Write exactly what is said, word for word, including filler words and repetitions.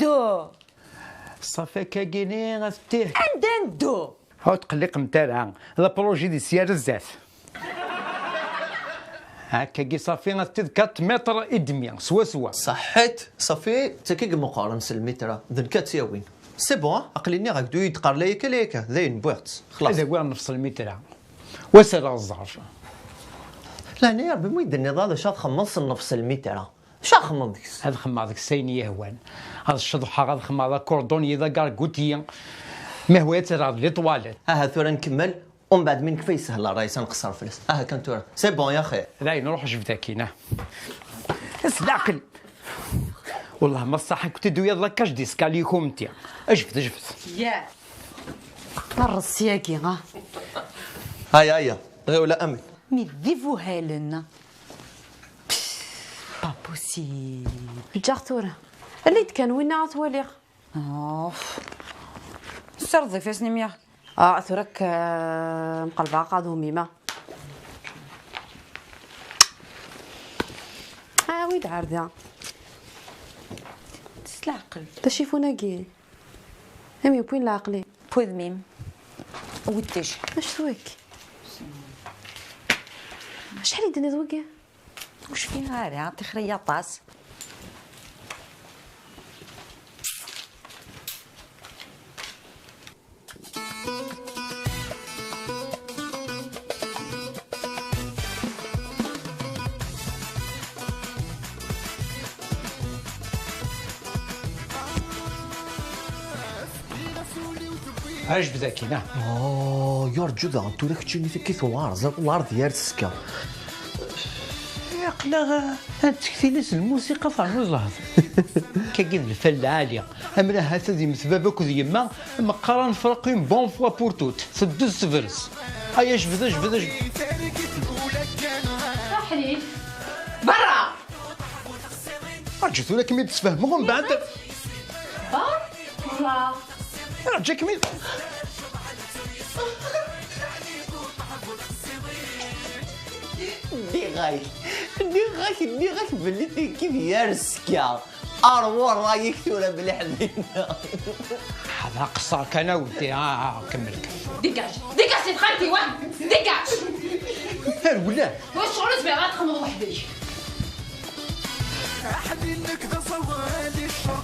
neddu. Ṣafi akkagini a tetti. Anda neddu? Ur tqelliqemt ara, la projet di sya ar zdat. Akkagi ṣafi a tetti d quatre mètres et demi swaswa. Ṣaḥḥit, ṣafi d takki i imeqqren s lmitra, d nekk ad tt-yawin. C'est bon, aql-i nniɣ-ak-d ur yi-d-qqar la akka la akka, dayen wwiɣ-tt, xlaṣ. Ad awiɣ nnefṣ lmitra, wa s rreɣ ẓẓerf. Leɛnaya Rebbi, ma yi-d-tenniḍ d acu ad xemmeḍ s nnefṣ lmitra? Acu ad xemmeḍ deg-s? Ad xemmeɣ deg-s ayen i yi-hwan. Ad ceḍḥeɣ, ad xemmeɣ d akurdun-yi, d agarguti-yi. Ma ihwa ad tt-rreɣ d les toilettes. Aha tura nkemmel, umbeɛd mi nekfa yeshel ṛṛay-is ad nqeṣṣer fell-as. Aha kan tura. C'est bon ya xir. Dayen, ruḥ jbed akkin, ah. S leɛqel. Wellah ma ṣṣaḥ, kent-id-tuyaḍ la cage d'escalier kumti. Jbed, jbed. Yah. Ṛṛes yagi, ah. Aya, aya. Ɣiwel a Amin. Mi d ibuhalen. Pas possible. Ǧǧaɣ tura. Alli-d kan winna ad t-waliɣ. Uf. Ssired ifassen-im ya. Ah, tura k-, eh, mqelbeɣ aqadum-im. Ah, wi d-ɛerda. S leɛqel. D acifun-agi. Am yewwin leɛqel-im. Wudem-im. Weddej. Acu-t wagi? Acḥal i d-tenniḍ wagi? Ur cfiɣ ara, tixri aṭas. Ɛjbed akkin, ah. Oh, yurǧu daɣen tura keččini takki tuɣarẓ, tuɣarẓ yar tsekka. Aql-aɣ ad tektil-is lmusiqa ternuẓ lehḍ. Kagi d lfal lɛali. Amla ahat ad yemmet baba akked yemma, meqqar ad nefreq une bonne fois pour toutes. Teddez tebres. Ay ajbed, ajbed, ajbed. Aḥlil. Berra! Rǧu tura ad kem-id-sfehmeɣ umbeɛd. Berra! Rǧu ad kem-id- Nniɣ-ak, nniɣ-ak, nniɣ-ak belli tekki d yar sska. Arwu ṛṛay-ik tura mliḥ dinna. Ḥed aqeṣṣer kan a weddi, ah, ah, kemmel, kemmel. Dégage, dégage, c'est tranquille, ouais. Dégage. Ar wula. Wa ccɣel ur zmireɣ ad txedmeḍ weḥd-k. Aḥlil-nnek d aẓawali, cceṛ